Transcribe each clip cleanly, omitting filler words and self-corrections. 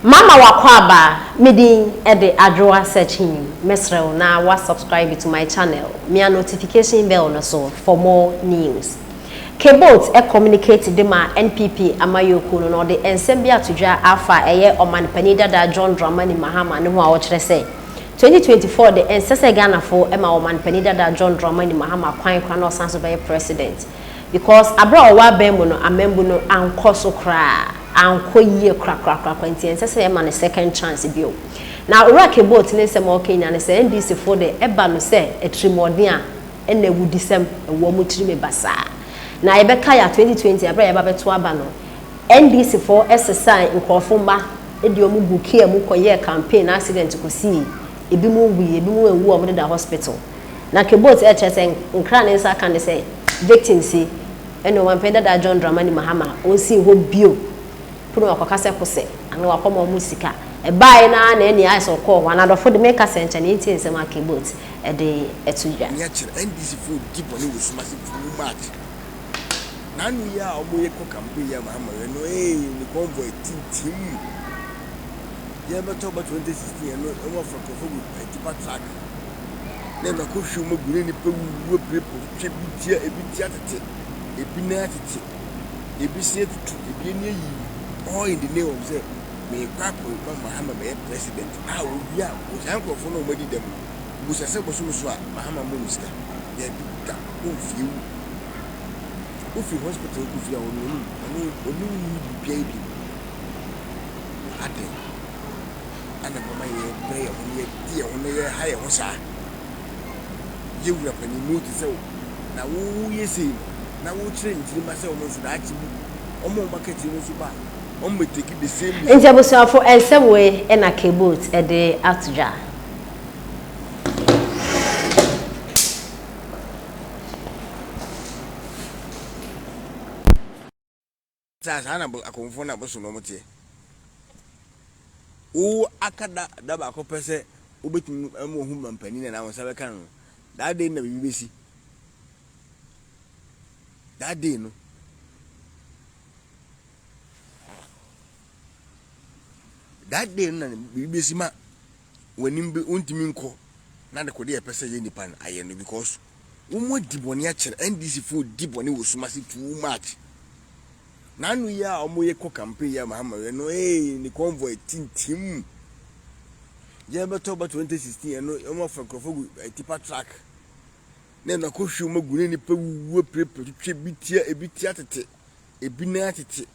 Mama w'akwaaba, me din de Adwoa Searching, mɛsrɛ wo na wa subscribe to my channel, mia notification bell no so for more news. Kboat communicate de ma NPP amayɔkuo no na ɔde nsɛm bi ato dwa afa ɛyɛ ɔmanpanin dada John Dramani Mahama ne ho a ɔkyerɛ sɛ 2024 de ɛnsɛ sɛ Ghanafoɔ ma ɔmanpanin dada John Dramani Mahama kwan koraa na ɔsan so bɛyɛ president because aberɛ a ɔwɔ aban mu no amambu no ankɔ so koraa. Ankɔ yie korakorakorakora nti ɛnsɛ sɛ yɛma no second chance bio. Na Owura Kebot ne nsɛm a ɔka nyinaa ne sɛ NDC foɔ de ɛba no sɛ atirimuɔden a ɛna awudisɛm ɛwɔ wɔn tirim basaa. Na yɛbɛkae a 2020 aberɛ a yɛba bɛto aba no NDC foɔ sesae nkorɔfo mma de wɔn guu car mu kɔyɛɛ campaign accident kɔsii ebinom wui ebinom anwu a wɔdeda hospital. Na Kebot ɛkyerɛ sɛ nkra a ne nsa aka ne sɛ victims yi Ɛnna Ɔmanpanin dada John Dramani Mahama ɔnsii hɔ bio pono wakɔka sɛ kosɛ anaa wakɔma wɔn sika. Ɛbaeɛ no ara na ɛnneɛ ayɛ sɛ ɔkɔɔ hɔ. Anaa adɔfo de meka sɛ nkyɛ na yɛntie nsɛm a Kebot de to dwa. Nea kyerɛ NDC foɔ di bɔne wɔ sum ase too much. N'ano yi a ɔmo yɛ kɔ campaign yi a Mahama yɛ no ee ne convoy tintim. Yɛ bɛtɔ ba 2016 ɛno ɔmo afa nkorɔfoɔ gu tipa truck. Na ɛno akɔ hwie ɔmo agu ne nipa wuwu apirapira twitwa ebi ti a ebi ti atete ebi nan atete ebi se atutu ebi ani ayiyi all in the name of sɛ meekɔ akɔ ma Mahama bɛyɛ president a owie a saa nkorɔfoɔ no a ɔmo adi dɛm no busa sɛ bosom so a Mahama mmɔ ɔmo sika daabi da ɔmfie wu wofiri hospital kɔ fie a ɔno ɔnim ɔno ɔne wo nni biribiara bio adɛn. Ana bɛma yɛbrɛ yɛn ho na yɛde yɛn ho na yɛha yɛn ho saa? Yɛ wura panin mu te sɛ wo, na woyɛ sei no, na wokyerɛ nkyirimma sɛ wɔn nso daakye bi, wɔn a wɔaka akyire no nso ba a, wɔn bɛ take the same Nti abusuafo nsɛm wei na Kboat de ato dwa. Saa saa na akɔmfoɔ no abosom no wɔteɛ. Wo aka da da baako pɛ sɛ wobɛtumi ama wɔhu mampanin anaa wɔn nsa bɛka no. That day na biribi bɛsi. That day no. That day no na biribi bɛsi ma w'anim bɛ wontumi nkɔ na de kɔde ɛpɛ sɛ yɛ nipa no ayɛ no because wɔn adi bɔne akyerɛ NDC foɔ di bɔne wɔ sum ase too much. N'ano yi a wɔn yɛ kɔ campaign yi a Mahama yɛ no ee ne convoy tintim. Yɛ bɛtɔ ba 2016 ɛno wɔn afa nkurɔfoɔ gu eh, tipa truck na ɛno akɔhwie wɔn agu ne nipa wuwu apirapira twitwa ebi tia ebi tia tete ebi nan tete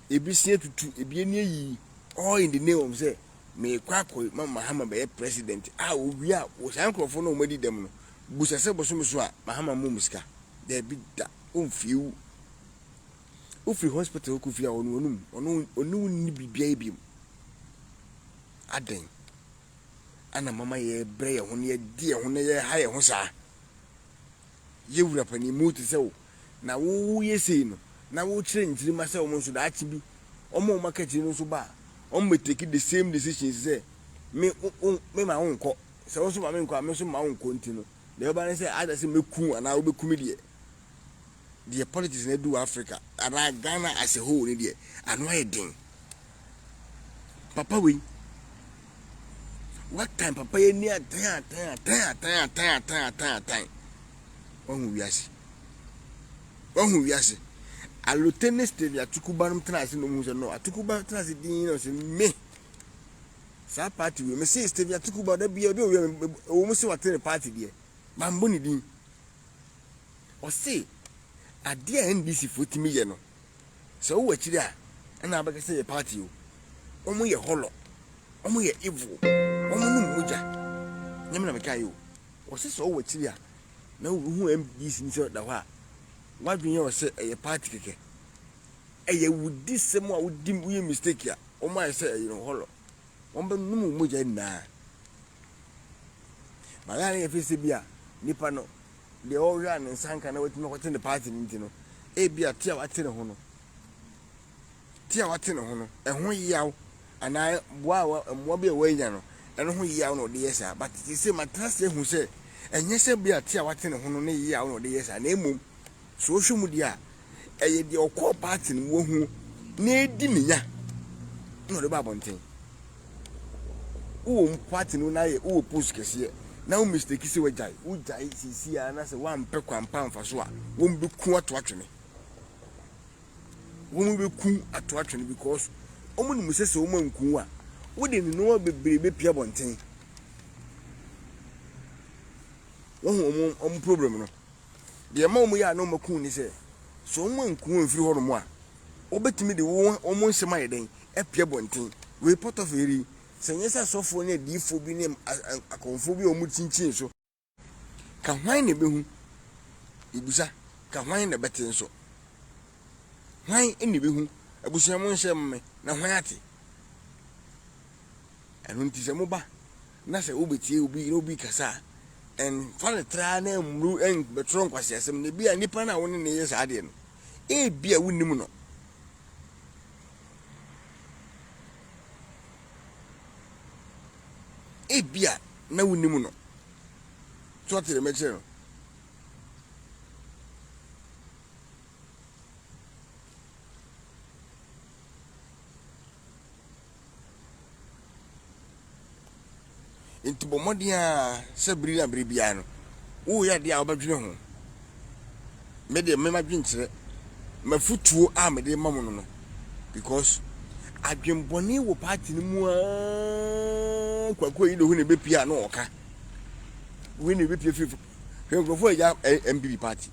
ebi se atutu ebi ani ayiyi all in the name of sɛ meekɔ akɔ ma Mahama bɛyɛ president a owie a saa nkurɔfoɔ no a wɔn adi dɛm no busa sɛ bosome so a Mahama mmɔ mu sika daabi da ɔmfie wu. Wofiri hospital kɔ fie a ɔno ɔnum ɔno ɔne wo nni biribiara biom. Adɛn ana mama yɛbrɛ yɛn ho na yɛdi yɛn ho na yɛha yɛn ho saa? Yɛ wura panin mu te sɛ wo na woyɛ sei no na wokyerɛ nkyirimma sɛ wɔn nso daakye bi wɔn a wɔn aka akyire no nso ba a wɔn bɛ take the same decisions sɛ me wo me ma wo nkɔ sɛ wo nso ma me nkɔ a me nso ma wo nkɔ nti no deɛ ɛbɛba ne sɛ ada sɛ mɛku anaa wobɛku me deɛ deɛ politics no adu wɔ Africa anaa Ghana as a whole no deɛ ano ayɛ den. Papa wei what time papa yɛ ni atan atan atan atan atan atan atan atan wahu wiase wahu wiase alote ne Stevie Atukuba nom tena ase na ɔmu sɛ no Atukuba tena ase din na ɔsɛ me saa party wei me se Stevie Atukuba da bia obi owia ɛwɔ mu sɛ wate ne party deɛ mambɔ ne din Ɔse adeɛ a NDC foɔ tumi yɛ no sɛ wowɔ akyiri a ɛna abɛka sɛ yɛ party o. Wɔn yɛ hɔlɔ, wɔn yɛ evil, wɔn nom mogya. Nyɛ me na meka yi o. Ɔse sɛ wowɔ akyiri a na wohu NDC ni sɛ da hɔ a w'adwene yɛ wɔ sɛ ɛyɛ party kɛkɛ. Ɛyɛ wudisɛm a wodi woyɛ mistake a wɔn ayɛ sɛ ɛyɛ no hɔlɔ. Wɔn bɛnom wo mogya nyinaa. Bayɛ a na yɛfɛ sɛ bi a nipa no deɛ ɔhwɛ a ne nsa nka na watumi akɔte ne party no nti no, ebia te a wate ne ho no, te a wate ne ho no, ɛho yaw anaa boa a mmoa bi a wanya no, ɛno ho yaw na ɔde yɛ saa. But te sɛ matena ase ahu sɛ ɛnyɛ sɛ bi a te a wate ne ho no ne yaw na ɔde yɛ saa, na mmom sɛ wohwɛ mu deɛ a, ɛyɛ deɛ ɔkɔɔ party no mu wahu na edi ne nya na ɔde ba abɔnten. Wowɔ mu party no na yɛ wowɔ post kɛseɛ na wo mistake sɛ wagyae, wogyae seesei ara na sɛ woampɛ kwan pa amfa so a, wɔn bɛku ato atwene. Wɔn bɛku ato atwene because wɔn nim sɛ sɛ wɔn anku wo a, wode ne nneɛma bebree bɛpia abɔnten. Wɔhu wɔn wɔn problem no. Deɛ ɛma wɔn yɛ a na wɔn aku ne sɛ, sɛ wɔn anku wɔn mfiri hɔnom a, wɔbɛtumi de wɔn wɔn nsɛm ayɛ dɛn apia abɔnten. Wei pɔtɔfeere yi, sɛ nyɛ sɛ asɔfoɔ ne adiyifoɔ bi ne akɔmfoɔ bi a wɔkyinkyin so. Ka hwan na ɛbɛhu? Mebisa, ka hwan na ɛbɛte nso? Hwan na ɛbɛhu? Abusua mo nhyɛ me na hwan ate? Ɛno nti sɛ moba na sɛ wobɛtie obi na obi kasa a, ɛmfa no traa na mmuru ɛmbɛtwerɛ nkwaseasɛm na ebi a nipa no a wo ne no yɛ saa adeɛ no, ebi a wonnim no. Ebia na wonim no. So ɔte deɛ mɛkyerɛ no? Nti bɔ mmɔden ara sɛ bere na bere biara no, woreyɛ adeɛ a wobɛdwene ho. Me deɛ me m'adwenkyerɛ, m'afotuo a mede rema mo no no, because adwenbɔne wɔ party no mu ara Kwaku ayi dohu na ɛbɛpie a na ɔka. Wei na ɛbɛpie firi hwɛ nkurɔfoɔ a ɛgya MPP party.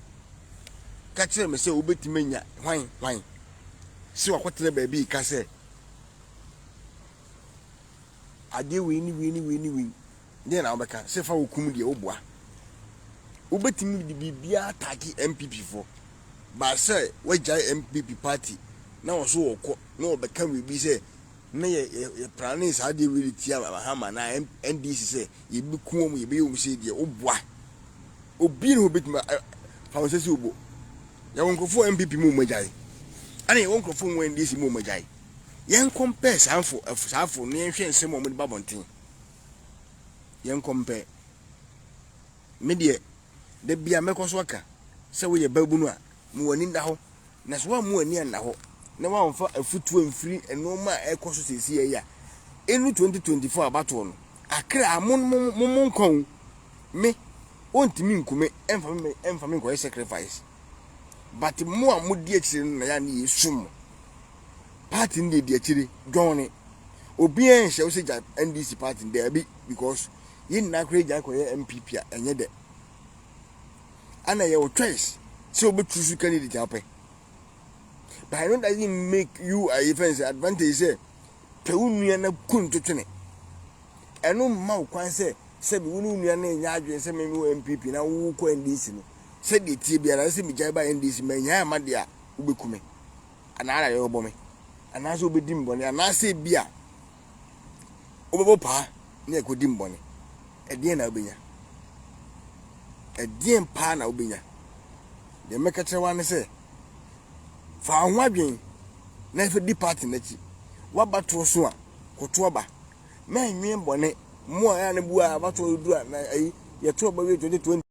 Ka kyerɛ me sɛ wobɛtumi anya hwan hwan sɛ wakɔtena baabi ka sɛ Adeɛ wei ne wei ne wei ne wei, deɛ na wobɛka? Sɛ fa wo kum deɛ woboa. Wobɛtumi de biribiara atake NPP foɔ. But sɛ woagyae NPP party na wɔso wɔkɔ na wɔbɛka biribi sɛ na yɛ yɛ yɛ plane saa adeɛ wei de tia Mahama anaa NDC sɛ yɛbɛku wɔn yɛbɛyɛ wɔn sei deɛ woboa. Obi ne hɔ bɛtumi fa wo nsa si wo bo. Yɛwɔ nkurɔfoɔ NPP mu wɔn agyae. Ɛna yɛwɔ nkurɔfoɔ mu NDC mu wɔn agyae. Yɛn compare saa mfo saa fo no yɛnhwɛ nsɛm a wɔde ba abɔnten. Yɛn compare. Me deɛ da bia mɛkɔ so aka sɛ woyɛ babunu a ma w'ani nna hɔ na sɛ woamma w'ani anna hɔ na woamfa afutuo amfiri nneɛma a ɛkɔ so seesei yi a ɛnu 2024 abatoɔ no akra mo mo mo mo nkwa o me ɔntumi nku me ɛmfa me ɛmfa me nkɔyɛ sacrifice but mo a modi akyire no na yɛ a ne yɛsum mo Party no deɛ di akyire dwɔne. Obiara nhyɛ wo sɛ gya NDC party no daabi because yɛn nyinaa koraa gyae kɔyɛ NPP a ɛnyɛ dɛ. Ana yɛ wo choice sɛ wobɛ choose candidate a wopɛ. But ɛno doesn't make you ayi fɛn sɛ advantage sɛ pɛ wo nua na kun to twene. Ɛno mma wo kwan sɛ sɛbi wo ne wo nua no nyɛ adwene sɛ me wɔ NPP na wo kɔ NDC no. Sɛdeɛ tie biara sɛ megyae ba NDC manyae ama deɛ a wobɛku me. anaa na yɛrebɔ me, anaasɛ wobɛdi me bɔne, anaasɛ ebia wobɛbɔ paa na yɛkɔdi me bɔne. Ɛdeɛn na wobɛnya? Ɛdeɛn paa na wobɛnya? Deɛ mɛka kyerɛ wa ne sɛ, fa wo ho adwen na ɛfɛ di party n'akyi. W'abatoɔ so a, kɔto aba. Mɛnwen bɔne. Mo a ɛyɛ a ne bu a abatoɔ duru a na ayi yɛto aba wie 2020.